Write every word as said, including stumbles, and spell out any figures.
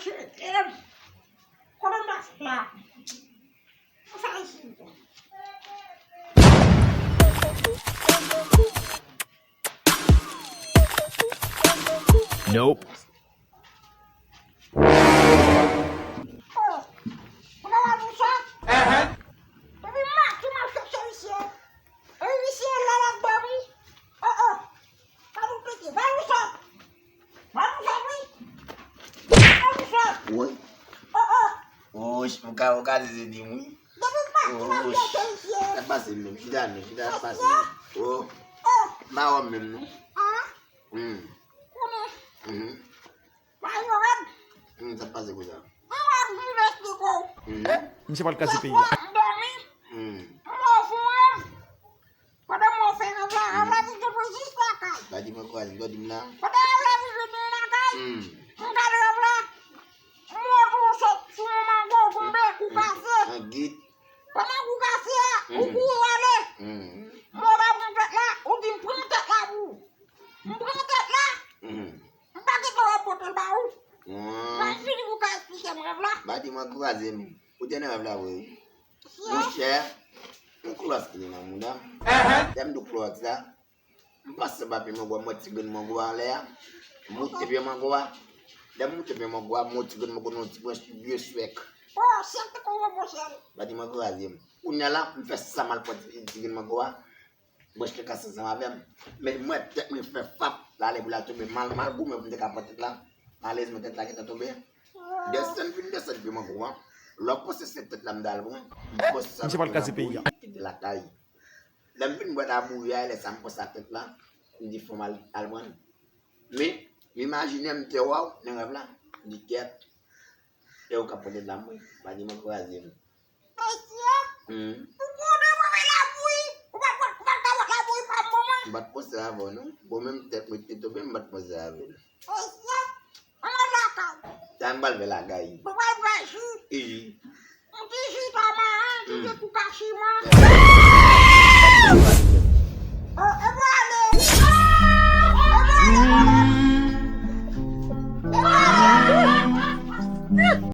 Chete m. Kote m pase la? Sa isit. Nope. Oh, ou pa wè misye? Depi maten m ap chèche misye. E misye la l ap dòmi. Oh, oh. Pa konplike. Ba misye. Ba misye, wi. Ba misye. Wi. Oh, oh. Oh, m ka, m ka di se di m, wi. Depi maten m ap chèche misye. Sa pase menm. Chita non, chita pase. Oh. Oh. M pa wè menm non. Ah. Hmm. Konnen. Mhm. Mwen yo rèd. Hmm, sa pase konsa. Mwen wè m vin eksplike w. Mhm. Misye pral kraze peyi a. Yèswa, m dòmi. Hmm. M wè w fè yon rèv. Pandan m wè w fè rèv la, rèv la vin jwenn mwen jis lakay. Ba di mwen kouraj, m di m la. Pandan rèv la vin jwenn mwen lakay, hmm, m gade rèv la. M wè tou w sot sou yon mango, w tonbe, kou kase. An git. Pandan kou kase a, ou kouri w ale. Hmm. M wè w pa pran tèt la, ou di m pran tèt la pou ou. M pran tèt la. Mhm. M pa gentan wè pote l ba ou. Hmm. Mwen fini pou ka eksplike m rèv la. Ba di mwen kraze m. Ou te nan rèv la vre wi. Monchè, yon klòks ki nan mouda m. Lè m di w klòks la, m pase ba pye mango a, m wè ti grenn mango a anlè a. M moute pye mango a. Lè m moute pye mango a, m wè ti grenn mango nan yon ti branch byen swèk. Oh, syèl te konn yon bon syèl. Ba di mwen kraze m. Kounye a la, m fè sa m al pran ti, ti grenn mango a. Branch lan kase ansanm avè m. Men m wè tèt mwen fè fap, l ale pou l al tonbe. Mal, mal goumen pou m te ka pran tèt la. Malerezman, tèt la gentan tonbe. Desann, vin desann pye mango a. Lè w panse se tèt la m t al pran, m panse sa. Misye pral kraze peyi a. Kite lakay. Lè m vin bwè labouri a, lè sa m panse a tèt la, m di fò m al, al pran l. Men, m imajine m te wè w nan rèv la. M di kèt. E ou k ap pran tèt la mwen, pa di mwen kraze m. Mesye, hmm, ou konnen mwen renmen labouri. Ou pa t, ou pa t ka wè labouri pa m, manman. M pa t panse avè w non. Bon, menm tèt mwen te tonbe, m pa t panse avè l. Mesye, ann al lakay. Sa m pral fè lakay. Mwen pral bwè ji. Ki ji? Yon ti ji tamarin, ti ji kou kachiman. Oh, e mwen ale. Oh, e mwen ale. E mwen ale.